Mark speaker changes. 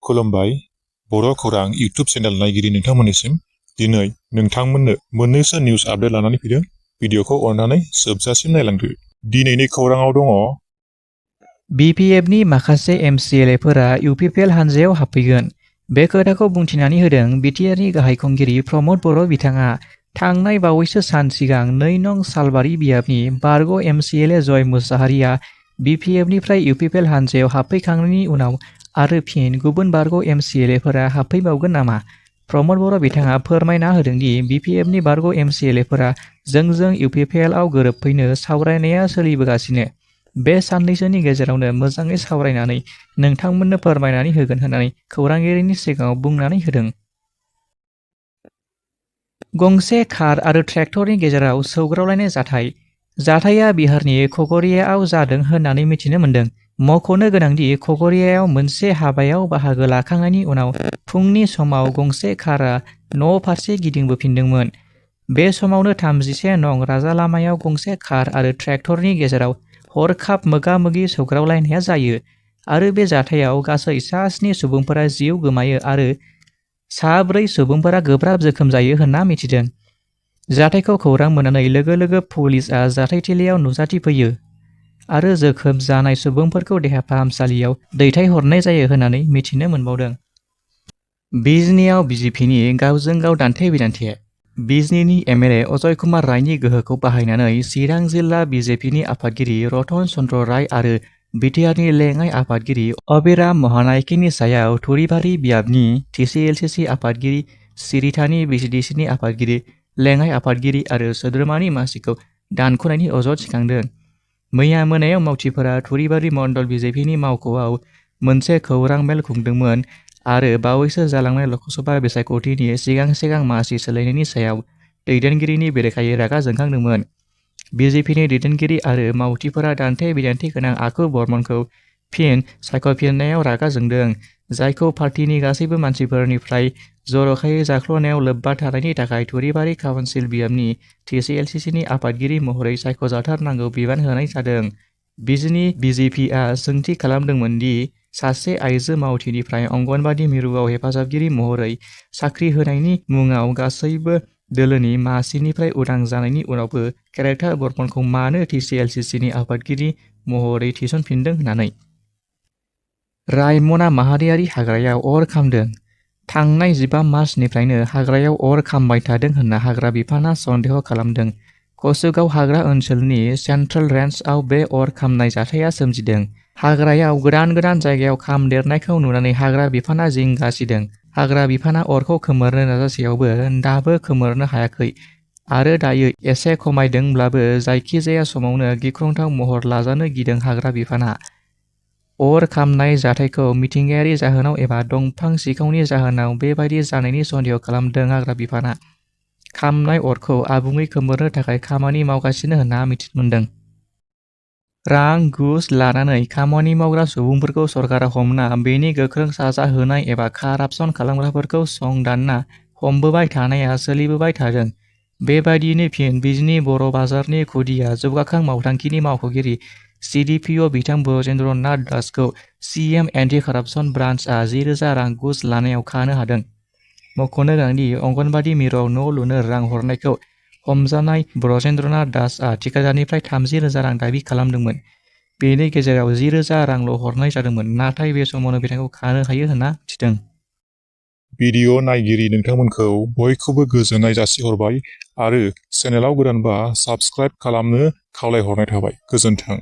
Speaker 1: खुलुमबाय बर' खौरां YouTube channel नायगिरि नोंथांमोननिसिम दिनै नोंथांमोननो मोननैसो निउस आपडेट लानानै फैदों। भिडिअखौ अननानै जोबजासिम नायलांदो। दिनैनि खौराङाव दङ
Speaker 2: BPFनि माखासे MCLAफोरा UPPL हानजायाव हाबफैगोन। बे खोथाखौ बुंथिनानै होदों BTRनि गाहाय खुंगिरि प्रमद बर' बिथाङा थांनाय बावैसो सान सिगां 2 नं सालबारि बियाबनि बारग' MCLA जय मुसाहारिया BPFनिफ्राय UPPL हानजायाव हाबफैखांनायनि उनाव आरो फिन गुबुन बारग' MCLAफोरा हाबफैबावगोन नामा? प्रमद बर' बिथाङा फोरमायना होदोंदि BPFनि बारग' MCLAफोरा जोंजों UPPLआव गोरोबफैनो सावरायनाया सोलिबोगासिनो। बे साननैसोनि गेजेरावनो मोजाङै सावरायनानै नोंथांमोननो फोरमायनानै होगोन होननानै खौरांगिरिनि सिगाङाव बुंनानै होदों। गंसे कार आरो ट्रेक्टरनि गेजेराव सौग्रावलायनाय जाथाया बिहारनि खगड़ियाआव जादों होननानै मिथिनो मोन्दों। मख'नो गोनांदि खगड़ियाआव मोनसे हाबायाव बाहागो लाखांनायनि उनाव फुंनि समाव गंसे कारआ न' फारसे गिदिंबोफिनदोंमोन। बे समावनो 31 नं राजा लामायाव गंसे कार आरो ट्रेक्टरनि गेजेराव हरखाब मोगा-मोगि सौग्रावलायनाया जायो आरो बे जाथायाव गासै 7 सुबुंफोरा जिउ गोमायो आरो 4 सुबुंफोरा गोब्राब जोखोम जायो होनना मिथिदों। जाथायखौ खौरां मोननानै लोगो लोगो पुलिसआ जाथायथिलियाव नुजाथिफैयो आरो जोखोम जानाय सुबुंफोरखौ देहा फाहामसालियाव दैथायहरनाय जायो होननानै मिथिनो मोनबावदों। बिजनीआव BJPनि गावजों गाव दान्थे-बिदान्थे। बिजनीनि MLA अजय कुमार रायनि गोहोखौ बाहायनानै चिरां जिल्ला BJPनि आफादगिरि रतन चन्द्र राय आरो BTRनि लेङाइ आफादगिरि अबिराम महानायकेनि सायाव थुरिबारि बियाबनि TCLCC आफादगिरि सिरिथानि BCDCनि आफादगिरि लेङाइ आफादगिरि आरो सोद्रोमानि मासिखौ दानख'नायनि अजद थिखांदों। मैया मोनायाव मावथिफोरा थुरिबारि मण्डल BJPनि मावख'आव मोनसे खौरां मेल खुंदोंमोन आरो बावैसो जालांनाय लकसभा बिसायख'थिनि सिगां मासि सोलायनायनि सायाव दैदेनगिरिनि बेरेखायै रागा जोंखांदोंमोन। BJPनि दैदेनगिरि आरो मावथिफोरा दान्थे-बिदान्थे गोनां आखु बर्मनखौ फिन सायख'फिननायाव रागा जोंदों, जायखौ पार्टीनि गासैबो मानसिफोरनिफ्राय जर'खायै जाख्ल'नायाव लोब्बा थानायनि थाखाय थुरिबारि काउन्सिल बियाबनि TCLCCनि आफादगिरि महरै सायख'जाथारनांगौ बिबान होनाय जादों। बिजनी BJPआ सोंथि खालामदोंमोन दि सासे आइजो मावथिनिफ्राय अंगनबादि मिरुआव हेफाजाबगिरि महरै साख्रि होनायनि मुङाव गासैबो दोलोनि मासिनिफ्राय उदां जानायनि उनावबो केरेक्टार बर्मनखौ मानो TCLCCनि आफादगिरि महरै थिसनफिनदों होननानै। रायमना माहारियारि हाग्रायाव अर खामदों। थांनाय 15 मार्चनिफ्रायनो हाग्रायाव अर खामबाय थादों होनना हाग्रा बिफानआ सन्देह खालामदों। कसुगाव हाग्रा ओनसोलनि सेन्ट्रेल रेन्जआव बे अर खामनाय जाथाया सोमजिदों। हाग्रायाव गोदान जायगायाव खामदेरनायखौ नुनानै हाग्रा बिफानआ जिंगा सिदों। हाग्रा बिफानआ अरखौ खोमोरनो नाजासेयावबो दाबो खोमोरनो हायाखै आरो दायो एसे खमायदोंब्लाबो जायखिजाया समावनो गिख्रंथाव महर लाजानो गिदों हाग्रा बिफानआ। अर खामनाय जाथायखौ मिथिंगायारि जाहोनाव एबा दंफां सिखावनि जाहोनाव बेबायदि जानायनि सन्देह खालामदों हाग्रा बिफानआ। खामनाय अरखौ आबुङै खोमोरनो थाखाय खामानि मावगासिनो होनना मिथिनो मोन्दों। रां घुस लानानै खामानि मावग्रा सुबुंफोरखौ सरकारा हमना बेनि गोख्रों साजा होनाय एबा कारापसन खालामग्राफोरखौ संदानना हमबोबाय थानाया सोलिबोबाय थादों। बेबायदियैनो फिन बिजनी बर' बाजारनि खुदिया जौगाखां मावथांखिनि मावख'गिरि CDPO बिथां ब्रजेन्द्र नाथ दासखौ CM एन्टि कारापसन ब्रान्चआ 10,000 रां घुस लानायाव खानो हादों। मख'नो गोनांदि अंगनबादि मिरुआव न' लुनो रां हरनायखौ हमजानाय ब्रजेन्द्रनाथ दासआ ठिकादारनिफ्राय 30,000 रां दाबि खालामदोंमोन। बेनि गेजेराव 10,000 रांल' हरनाय जादोंमोन, नाथाय बे समावनो बिथांखौ खानो हायो होनना मिथिदों।
Speaker 1: भिडिअ नायगिरि नोंथांमोनखौ बयखौबो गोजोननाय जासिहरबाय आरो चेनेलाव गोदानबा साबस्क्राइब खालामनो खावलायहरनाय थाबाय। गोजोन्थों।